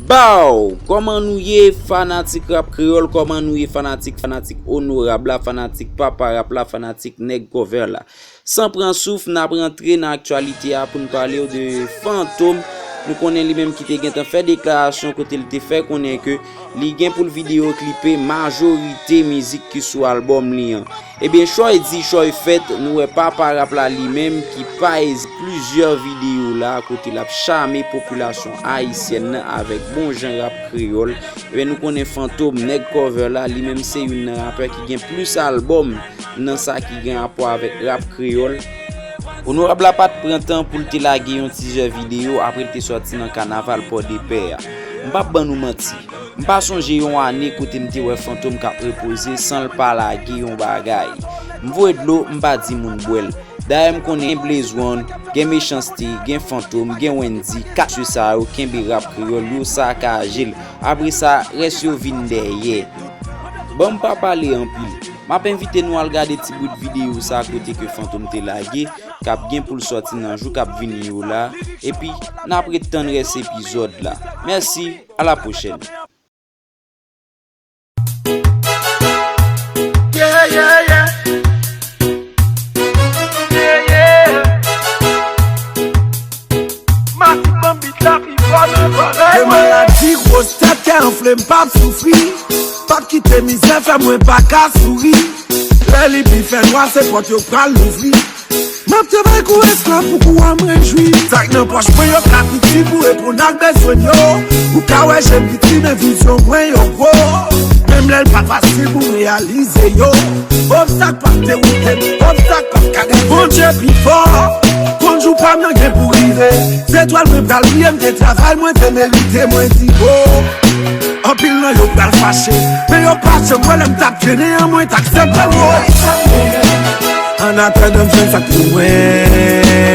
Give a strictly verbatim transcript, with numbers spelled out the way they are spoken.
Baw! Kòman nou ye, fanatik rap kreyòl? Kòman nou ye, fanatik, fanatik onorab la, fanatik papa rap la, fanatik nèg cover la? San pran souf, n ap rantre nan aktyalite a pou n pale w de Fantom. Nou konnen li menm ki te gentan fè deklarasyon kote l te fè konnen ke li gen pou l videyo klipe majorite mizik ki sou albòm li an. Ebyen, chòy di, chòy fèt, nou wè papa rap la li menm ki pa ezite plizyè videyo la kote l ap chame popilasyon ayisyèn nan avèk bon jan rap kreyòl. Ebyen, nou konnen Fantom, nèg cover la, li menm se youn nan rapè ki gen plis albòm nan sa ki gen rapò avèk rap kreyòl. Onorab la pa t pran tan pou l te lage yon tizè videyo apre l te sòti nan kanaval Pòdepè a. M p ap ban nou manti, m pa sonje yon ane kote m te wè Fantom k ap repoze san l pa lage yon bagay. M voye dlo, m pa di moun bwè l. Dayè m konnen gen Blaze One, gen Mechanste, gen Fantom, gen Wendyy, kat mesye sa yo kenbe rap kreyòl yo sakaje l. Apre sa, rès yo vin dèyè. Bon, m pa pale anpil. M ap envite nou al gade ti bout videyo sa kote ke Fantom te lage, k ap gen pou l sòti nan jou k ap vini yo la, epi n ap ret tann rès epizòd la. Mèsi, a la pwochèn. Yeah, yeah, yeah. Yeah, yeah. Matic Bambit la pi fò nan kòrèy. Gen maladi gwo tèt, kè anfle, m p ap soufri. P ap kite mizè fè mwen pa ka souri. Lè li pi fè nwa, se pòt yo pral louvri. M ap travay kou esklav pou kou a mwen jwi. Sa k nan pòch mwen yo ka piti pou reponn ak bezwen yo. Ou ka wè je m piti, men vizyon mwen yo gwo. Menm lè l pa fasil pou m reyalize yo. Obstak p ap dewoute m, obstak p ap kale. Bondye pi fò, konn jou pa m nan gen pou rive. Zetwal mwen pral briye, m te travay, mwen te merite, mwen di bo. Anpil nan yo pral fache, men yo pa janm wè lè m t ap trennen an, mwen t aksepte l wo. An atandan m jwenn sa k pou mwen.